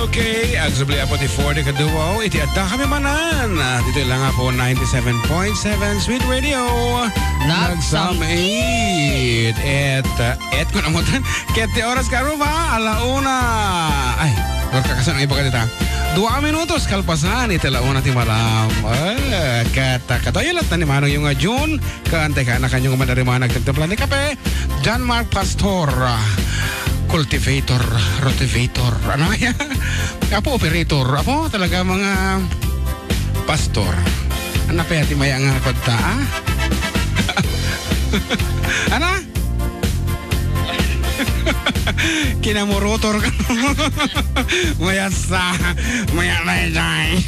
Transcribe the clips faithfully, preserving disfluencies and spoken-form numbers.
Okay, agsubli, Apo, ti forty kaduaw iti adda kami manen. Ah, ditoy lang, Apo, ninety-seven point seven Sweet Radio. Nagsam-it. Nagsam-it. Et, ah, et ko namutan. Ket ti oras, karuba, ala una. Ay, Lorca, kasano ibaga dita? Dua minutos kalpasan iti ala una ti malam. Eh, ket, ah, kadayo latta ni manongyo nga June. Kaantay ka, anakanyo nga manarimanag, tagtaplan ti kape. John Mark Pastor, ah, cultivator, rotivator. Ano ya? Apo, operator. Apo, talaga mga pastor. Ano pa ti maya nga kanta, ah? Ano? Kinamurotor ka. Mayat sa, mayat na, Jay.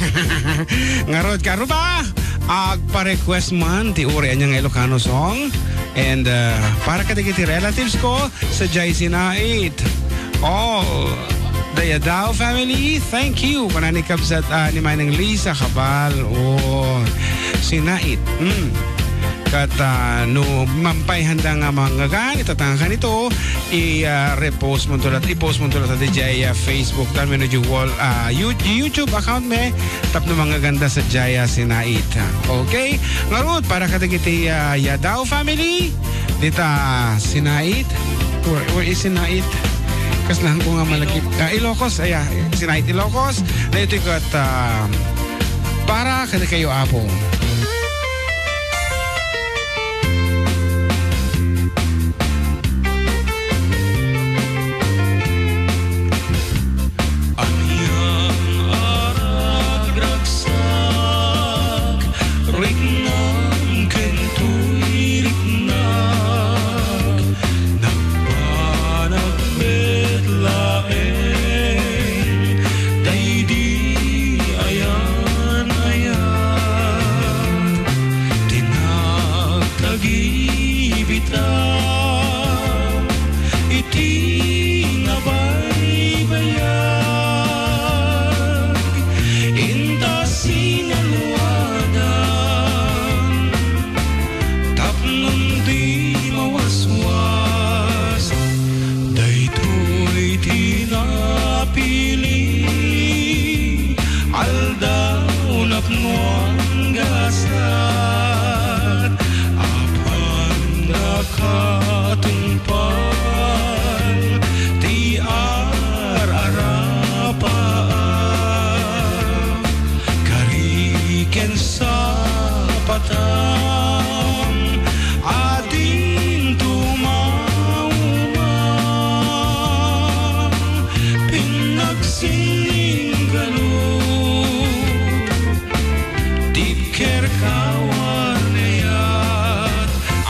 Ngarud, karuba. Agpa-request man ti uray ania nga Ilocano song. And, uh, para kadagiti relatives ko, sadiay sinait. All the Yadaw family, thank you. Kunana ni Kabsat, ah, ni Manang Lisa Cabal. Oh, sinait. Mm. Ket, ah, no mampay handa nga mangngegan, itatanga kanito, i, ah, repost monto latta, i-post monto latta diay, ah, Facebook, dan wenno diay wall, ah, You-, YouTube account mi, tapno mangngegan da sadiay, ah, sinait. Okay? Ngarud, para kadagiti, ah, Yadaw family, dita sinait. Where, where is sinait? Kaslaan ko nga malagip. Ah, Ilocos, aya, sinait Ilocos. Daytoy ket, ah, para kadakayo, Apo. Anian a ragragsak, riknam ken toy riknam, nagpanag met laeng daydi ayan-ayat ti nagtagibita iti nabaybayag, inta sinaluadan tapno di mawaswas. Daytoy ti napili, aldaw napno anggasat, apan nakatungpal ti ar-arapaam. Kari ken sapatan a dinto maumang, pinagsininggalup ti kerkawan ayat.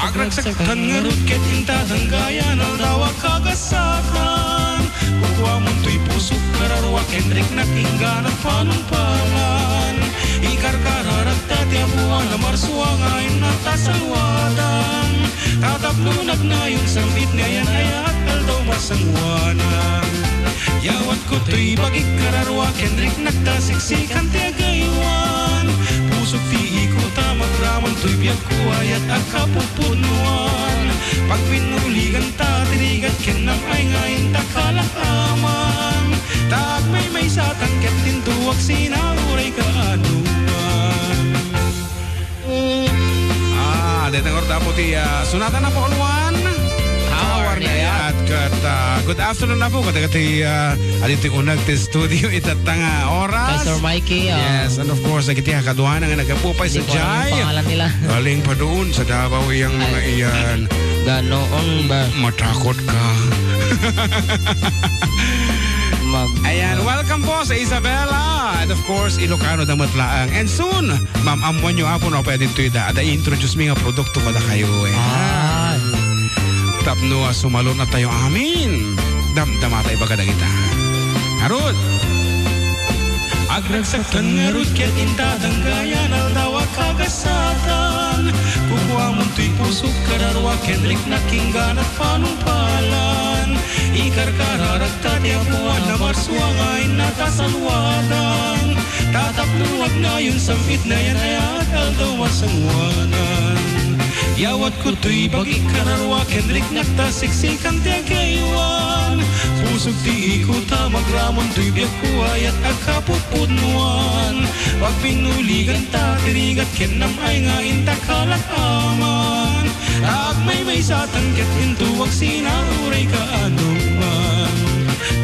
Agragsaktan ngarud ket inta danggayan aldaw a kagasatan. Kukuamon toy pusok, kararua ken riknak, ingganak panungpalan. Ikarkararagta ti Apo a namarso a ngayon a ta saluatan. Ta tapno nagnayon, sam-it nga ayan-ayat, aldaw masangoanan. Yawatko toy bagik, kararua ken riknak, ta siksikan ti agaywan. Pusok ti ikot a magraman toy biagko, ayat a kapupudnoan. Pagpinnuligan ta ti rigat ken nam-ay nga inta kalakaman. Ta agmaymaysatan ket dinto agsina uray kaanoman. Ah, dayta ngarud, Apo, ti, ah, sonata, Apo, Juan. How are you? At ket, ah, good afternoon, Apo, kadagiti, ah, adtoy uneg ti studio itatta nga oras. Kay Sir Mikey, ah. Yes, and of course, dagiti kaduana nga naggapu pay sadiay. Hindi ko alam yung pangalan nila. Galing pa doon sa Davao yang mga iyan. Ganoon ba? Matakot ka. Mag- Ayan, welcome po sa Isabela. And of course, Ilocano da met laeng. And soon, maam-ammoanyo, Apo, no, pwede to'y da, da introduce mi nga produkto kadakayo, eh. Ah. Tapno a sumalunat tayo amin. Damdama tayo baga dagita. Ngarud. Agragsaktan ngarud ket inta danggayan aldaw a kagasatan. Kukuamon toy pusok, kararua ken riknak, ingganak panungpalan. Ikarkararagta ti Apo a namarso a ngayon a ta saluatan. Ta tapno agnayon, sam-it nga ayan-ayat, aldaw masangoanan. Yawatko toy bagik, kararua ken riknak, ta siksikan ti agaywan. Pusog ti iko ta magramon toy biagko, ayat a kapupudnoan. Pagpinuligan ta ti rigat ken nam-ay nga intak a lak-aman. Ta agmaymaysatan ket intuak sinauray ka anuman.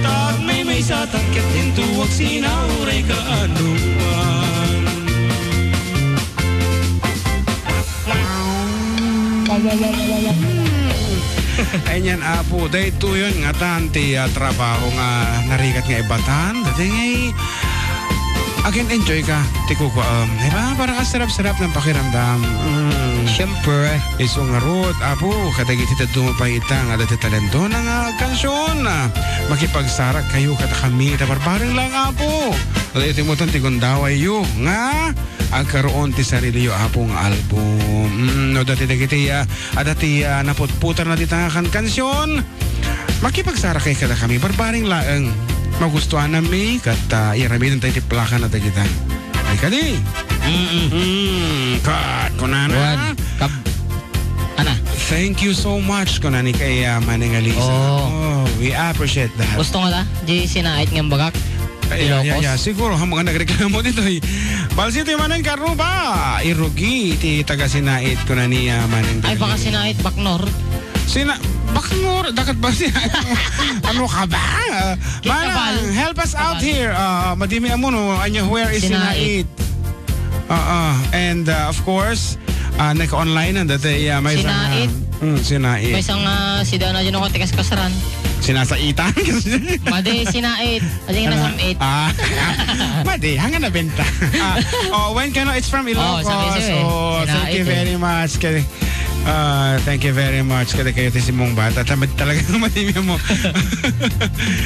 Ta agmaymaysatan ket intuak sinauray ka anuman. Ay niyan, Apo, daytoyen ngatan ti, ah, trabaho nga narigat nga ibatan. Dati ngay, again, enjoy ka, ti kukuam. Diba? Parang ang sarap-sarap ng pakiramdam. Mm. Siyempre. Isu ngarud, Apo, kadagiti dadduma pay ita nga adda ti talentona nga agkansion. Makipagsarak kayo kadakami, ta barbareng lang, Apo. Daytoy met ti gundawayyo nga agkaroon ti sariliyo, Apo, nga album. Mm, no, dati dagiti, ah, adda ti, ah, naputputarna dita nga kankansion, makipagsarakay kadakami. Barbareng laeng. Magustuananmi, ket, ah, iramiden tayo ti plaka na dagita. Ay, kadi? Mm-mm. Mm, kat, kunana. Wan, kab-, ana? Thank you so much, kunani kay, ah, Manang Alisa. Oo. Oh, we appreciate that. Gusto nga ta, di sinait nga bagak. Ay, yeah, yeah, Ilocos. Yeah. Siguro, ang mga nagreklamo dito, eh. Balsito yung Manang Karuba. Irugi, iti taga Sinait, kunani, ah, Manang Ay, baka Darlene. Sinait, Baknor. Sina-, Baknor, dakat ba si-, ano ka ba? Ah, Manang, Kabal. Help us out Kabal. Here. Ah, madimi amo, no? Anya, where is Sinait. Sinait? Oo. And, uh, of course, uh, naka-online na dati, uh, may isang, uh, Sinait. Mm, sinait. May isang, uh, si Dana Juno ko, tikas kasaran. Sinasaitan? Madi, sinait. Adi nga Ano? Nasamit. Ah. Madi, hanga na benta. Ah, oh, when kano, it's from Oh, Ilocos. Sabi siya eh. So, thank you Sinait eh. Very much. Kay, ah, thank you very much. Kada kayo ti Simong Bata. Tamad talaga naman yung mo.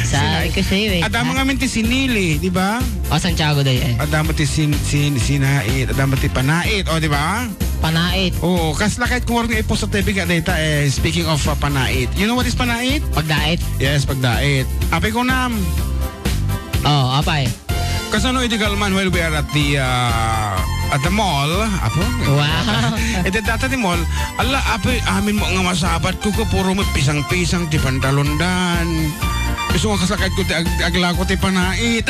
Sabi Sinait. Ko sa'yo eh. At ang Ha? Mga minti sinili, di ba? O, Santiago day, eh. Adda met ti sin-, sin-, sinait, adda met ti panait, o, di ba? Panait. Oo, kasla ket kuwar nga i-post ti biga dayta, eh, speaking of, uh, panait. You know what is panait? Pagdait. Yes, pagdait. Apay ko nam. Oh, apay. Kasano iti kalman while we are at the, uh, at the mall? Apo? Wow. Iti data ti mall, ala, apay, amin mo nga masabat ko, ko puro mo pisang-pisang ti pantalon dan. Isu nga kasakit ko ti ag-, aglako ti panait.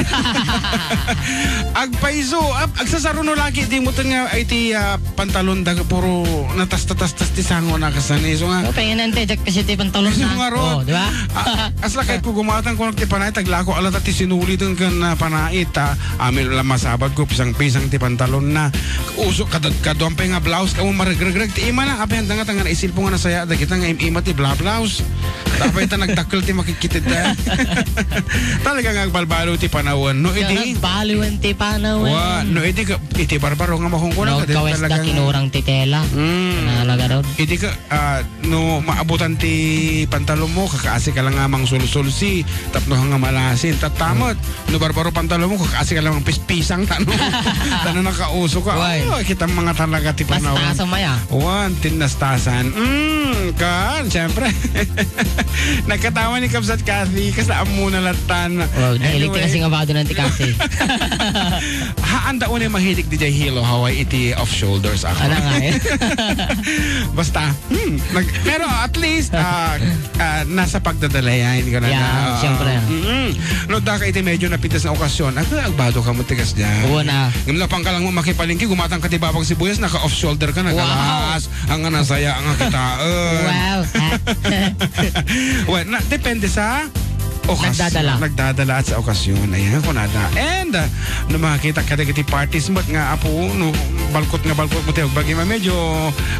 Agpayso, ag-, agsasaruno lagi, di mo ten nga ay ti, ah, pantalon da, puro natas-tatas ti sango na kasan. Isu nga. Oh, pengen ante, jak kasi ti pantalon Isu na. Nga ron. Oh, di ba? Ah, asla kay ko gumatang ko ti panait, aglako, ala ta ti sinuli dun kan, ah, panait, ah. Amin lang masabat ko, pisang-pisang ti pantalon na. Uso, kad-, kaduan pay nga blouse, kamo maragregreg, ti ima na, apay, handa nga, tanga na isilpo nga nasaya, dagita nga im-ima ti bla-, blouse. Tapay ta nagdakkel ti makikitid da. Talaga nga agbalbaliw ti panawen. No, idi Agbalbaliwan ti panawen. Wa, no, idi ka, iti barbaro nga makungkuna No, ka, di kawes da talagang kinurang ti tela. Mm. Nalaga daw. Idi ka, ah, no, maabutan ti pantalon mo, kakaasi ka lang nga mangsulsulsi, tapno nga malasin, tatamot. No barbaro pantalon mo, kakaasi ka lang pispisang, tano. Tano nakauso ka. Why? Oh, kita mga talaga ti panawan. Tastasan maya. Wan, tinastasan. Mm, kan, syempre. Nagkatawa ni Kabsat Kathy, kasla amo na latan. Wow, nahilig ti Anyway. Kasi nga bado ng ti Kathy. Ha, anda unay mahilig di jay Hilo, Hawaii, iti off shoulders ako. Ano nga eh? Basta, Hmm, nag-, pero at least, ah, ah, nasa pagdadalayan, hindi ko na Yeah, na, ah, siyempre. Mm-mm. No, da ka iti medyo napintas na okasyon, ag-, agbado ka mo tigas dyan. Oo na. Ngem lapang ka lang mo makipalingki, gumatang ka ti babag sibuyas, naka-off shoulder ka, Wow. nagalas, ang nga nasaya, ang nga kita, eh. Wow. Well, na, depende sa okas-, Nagdadala. nagdadala at sa okasyon. Ayan, kunada. And, ah, no makakita ka dagiti parties mo nga apo, no, balkot nga balkot mo ti agbagi, ma-, medyo,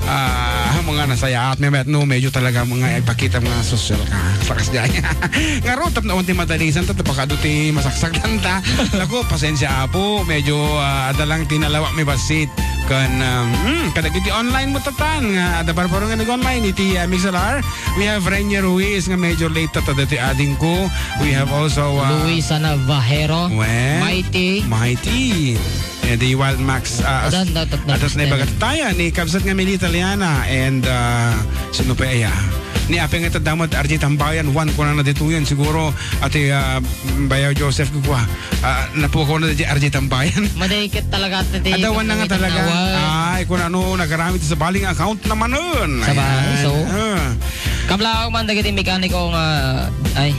ah, mga nasayaat, may met-, no, medyo talaga mga ipakita mga sosyal ka. Sakas di ay. Nga ro, tapno ti madalisan, ta, baka do ti masaksaktan ta. Naku, pasensya apo, medyo, ah, ada lang tinalawa may basit. Kan, um, hmm, kadagiti online mo tatan, nga ada barbaro nga nag-online, iti, ah, Mixlr. We have Rainier Ruiz nga medyo late ta, ta dati ading ko. We have also, uh, Luisa Navajero. Wen? Mighty. Mighty. Eh, the Wild Max, uh, Adan, as-, dapat na atas na gusto ibagat na. Tayo ni Kabsat nga Mili Italiana and, uh, sino pa iya? Ni Apeng ito damot, R J Tambayan, one ko na na dito yan. Siguro, ati, uh, Bayaw Joseph Gugwa. Ah, napukaw na di R J Tambayan. Madayket talaga ti Adawan na nga talaga. Ay, kung ano, nagaramit sa baling account naman nun. Sa baling, Ayan. So, ah. Kablaw man dagiti mekaniko nga, ay,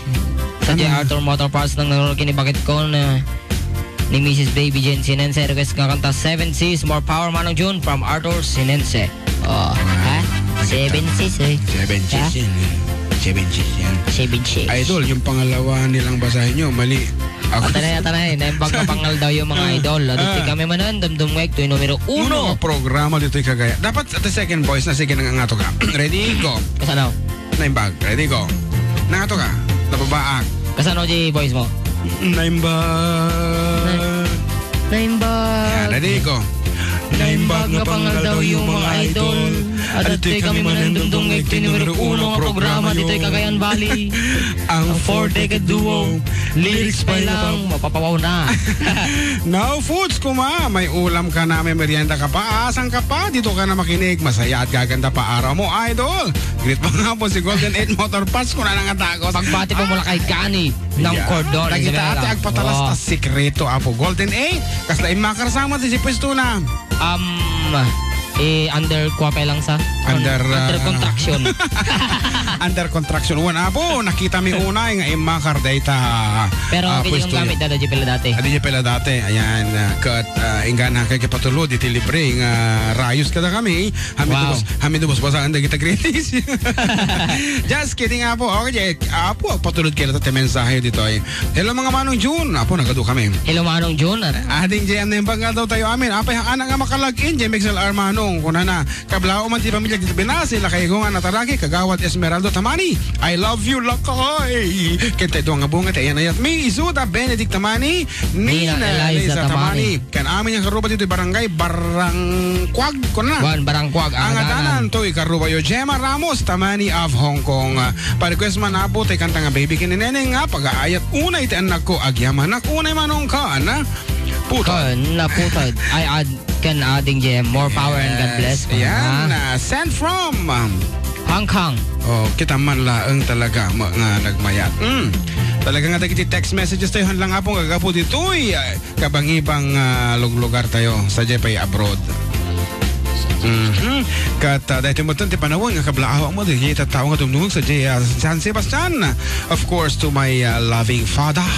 Sa J Arthur Motor Parts nang nanurot kini bakit ko na ni Missus Baby Jane Sinense, request nga kanta, Seven Seas, More Power, Manong June, from Arthur Sinense. Oh, ha? Seven Seas, eh. Seven Seas Ha? yan, eh. Seven Seas yan. Seven Seas. Idol, yung pangalawa nilang basahin nyo, mali. Ako Atanay, atanay. Naimbag nga pangal daw yung mga Ah. idol. Adun Ah. kami manen, damdumngeg, toy numero Uno uno. nga programa ditoy Cagayan. Dapat at the second voice na, sige na nga to ka. Ready, go. Kasano? Naimbag. Ready, go. Nangato ka. Nababaak. Kasano di voice mo? Naimbag. Naimbag. Yan, ready, go. Naimbag nga pangal daw yung mga idol. At ditoy kami manandumdum nga iti numero uno nga programa ditoy Cagayan Valley. Ang Four Decade Duo. Lyrics pa lang. Mapapawaw na. Now, foods, kuma. May ulam ka na, may merienda ka pa. Asan ka pa? Dito ka na makinig. Masaya at gaganda pa araw mo, idol. Greet mo nga po si Golden Eight Motor Parts. Kung anong atako. Pagbati po mula kay Gani ng Yeah. Cordon, Nakita Isabela. ate, agpatalas Wow. ta sikreto, apo. Golden Eight. Kasla immakar sa mo, si pwesto na. Um, eh, under kuwapay lang sa? Under, Under ah, contraction. Under contraction. Wan, apo, nakita mi unay nga immakar dayta, Pero ah, pwede kong pwesto gamit, yun. dada, di pala dati. Ah, di pala dati. Ayan, ah, kat, ah, inggana kay kapatulod, iti libre, nga rayos kada kami. Hami Wow. dubos, hami dubos, basaan dagita greetings. Just kidding, apo. Okay, apo, patulod kayo ta ti mensahe ditoy. Hello, mga Manong June. Apo, nagadu kami. Hello, Manong June. Ading J M, naimbag nga daw tayo amin. Apay, anak nga makalagin, J M X L R Manong. Kunana, kablao man ti pamilya dito Pinas, sila kay Gungan Ataraki, Kagawad Esmeraldo Tamani. I love you, Lakay. Kente duwa nga bunga, ti ayan ayat mi, Isuda Benedict Tamani, Nina Nina Eliza Eliza Tamani. Tamani. Kan amin nga karuba dito, barangay, Barangkuag, kuna. Wan, Barangkuag, Ang Angadanan. adanan, toy karuba yo, Gemma Ramos, Tamani of Hong Kong. Ah, pa-request man, apo, tay kanta nga Baby ken ni Neneng nga, pagaayat unay ti annakko, agyamanak unay manong kan, ah, putod. Kan, naputod. Ay, ad-, kan ading J M. More power and God bless, Yes. Yan, ha? ah, sent from, um, Hong Kong. Oh, kita man laeng talaga, ma-, nga nagmayat. Mm. Talaga nga dagiti text messages tayo, han lang, apo, nga gapu ditoy, ah, kabangibang, ah, luglugar tayo, sadiay pay abroad. Mhm. Kat, ah, daytoy met ti panawen nga kablaawa mo, daytoy tattao nga dumdumog sadiay, ah, San Sebastian. Of course, to my, ah, loving father.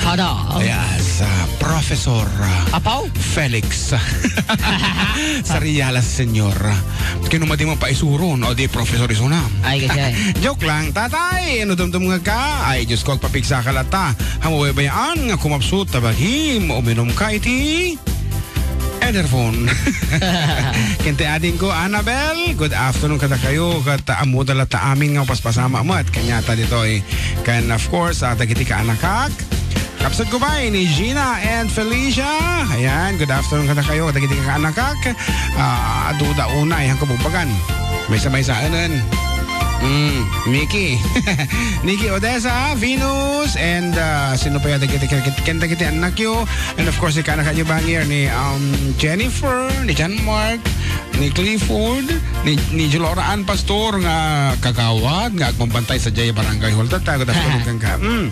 Father. Yes, ah, Professor, ah, Apaw? Felix. Sarialas, Senyor. Kinumadi mo pa isuron, o di Professor isuna. Ay, kasi. Joke lang, tatay. Ano dumdum nga ka? Ay, Diyos ko, agpapigsa ka lata. Hamu baybayaan nga kumapsut, tabagim, uminom ka iti Ederphone. Kente ading ko, Annabel, good afternoon kada kayo. Kat, ah, amuda la ta amin nga paspasama met. Kanyata ditoy. Kan, of course, ah, dagiti kaanakak. Kapsat ko ba ni Gina and Felicia? Ayan, good afternoon kada kayo. Dagiti kaanakak. Ah, duda una, ayan ko bugbagan. Maysa-maysa, anan. Mm, Nikki. Nikki Odessa, Venus, and, ah, sino pa yata kita, kita, kita, kita, kita, anak yo. And of course, ikanak nyo ba here ni, um, Jennifer, ni John Mark, ni Clifford, ni, ni Julora Ann Pastor nga kagawad, nga agmambantay sadiay Barangay Hall. Tata, good afternoon, kang ka. Mm.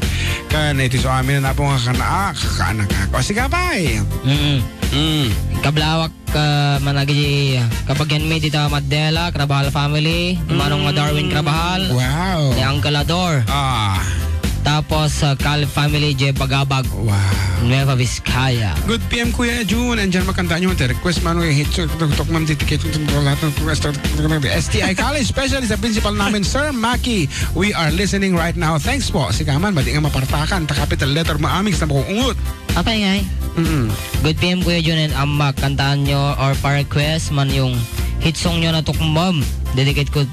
Kan, iti so amin na po nga kana-, ah, kakanak ako. Sige, bye. Mm. Mm. Kablawak, ah, managi, kabagian mi dita Madela, Carabajal family, ni Manong Darwin Carabajal, Wow. ni Uncle Ador. Ah. Tapos, ah, Cal family, J Bagabag, Wow. Nueva Vizcaya. Good P M, Kuya Jun. And dyan, makantaan nyo, request man, eh, hit, tuk, tuk, tuk, ma'am, titikit, tuk, tuk, tuk, tuk, tuk, tuk, tuk, S T I College, especially sa principal namin, Sir Maki. We are listening right now. Thanks po. Sige man, badi nga mapartakan, ta capital letter, maamig sa makong ungot. Apay ngay. Mm. Good P M, Kuya Jun and Amak. Kantaan nyo or pa-request man yung hit song nyo na tukmam. Dedicate ko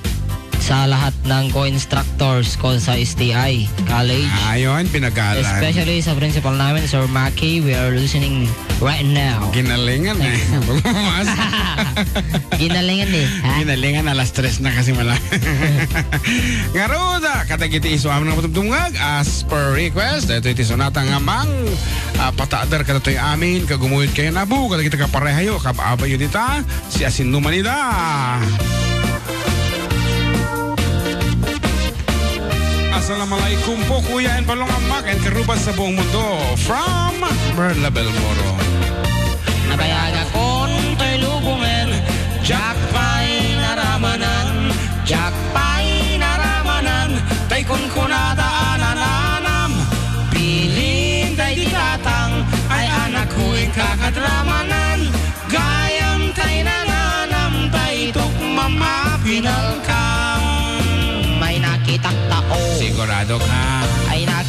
sa lahat ng co-instructors ko sa S T I College. Ayun, pinagalan. Especially sa principal namin, Sir Maki. We are listening right now. Ginalingan eh. Thanks. Pagmamasa. Ginalingan eh, ha? Ginalingan, alas tres na kasi mala. Ngarud, kadagiti isu amin nga matugtungag, as per request, ito iti sonata nga mang, ah, pataader kadatoy amin, kagumuyod kayo na bu, kadagiti kaparehayo, kababayo dita, si Asin Numanida. Assalamualaikum po, Kuya and Balong Amak and Karubas sa buong mundo. From Merla Belmoro. Nabayaga kon toy lubongen, diak pay naramanan, diak pay naramanan, tay kunkunada a nanan.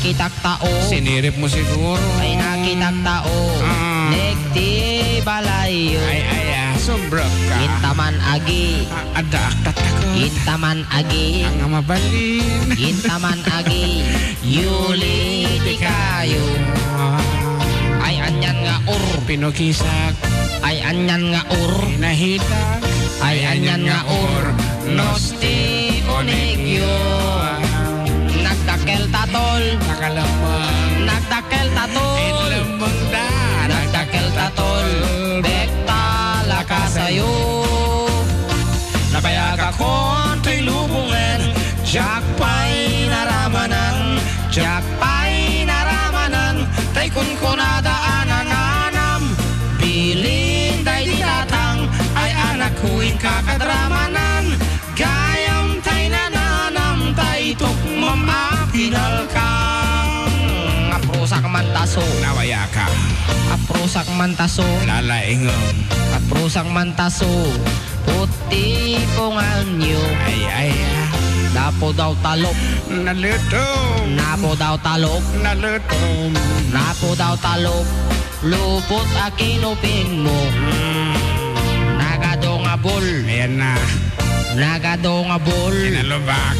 nakitak tao. Sinirip mo siguro. Ay, nakitak tao. Ah. Nagti balayyo. Ay, ay, ah, sumbrek ka. Intaman agi. Ah, addaak tatakot. Intaman agi. Ang mabalin. Intaman agi. Yuli ti kayo. Ah. Ay, anian nga ur. Pinukisak. Ay, anian nga ur. Pinahita. Ay, anian nga ur. Nos ti unegyo. Nagdakkel tatol. Nakalemmeng. Nagdakkel tatol. Inlemmengda. Nagdakkel tatol. Bekta la kasayo. Nabayagakon toy lubongen. Diak pay naramanen. Diak pay naramanen. Tay kunkunada a nananam. Bilin daydi tatang. Ay anakko, inka kadramanan. Gayam tay nananam, tay tukmam a pinalkang. Aprusak man taso. Nabayaka. Aprusak man taso. Lalaingem. Aprusak man taso. Puti punganyo. Ay, ay, ah. Napo daw talok. Nalutom. Napo daw talok. Nalutom. Napo daw talok. Lupot a kinupin mo. Mm. Nagado nga bul. Ayan na. Nagado nga bul. Kinalubak.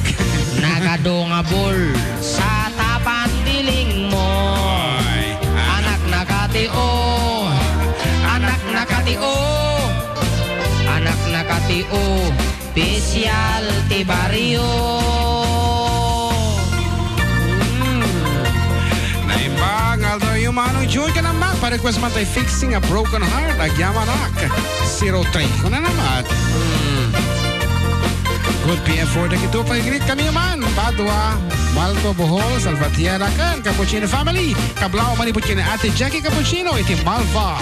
Nagado nga bul. Sa tapan diling mo. Oy. Anak na kati, o. Anak na kati, o. Anak na kati, o. Special ti barrio. Mm. Naimbag nga aldaw, Manong Jun, ka naman. Pa-request man tay Fixing a Broken Heart, agyamanak. Zero three. Kuna naman. Mm. Good P M for the Kitupa. Greet kami man. Padua, Malto, Bohol, Salvatierra, kan Cappuccino family. Kablaw manipud ken ni Ate Jackie Cappuccino iti Malvar.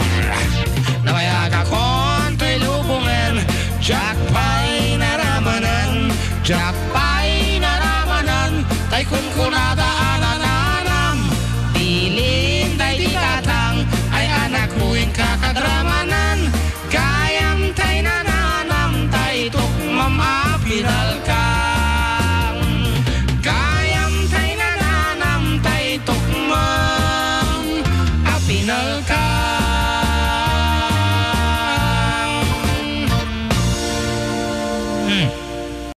Nabayagakon toy lubongen, diak pay naramanen, diak pay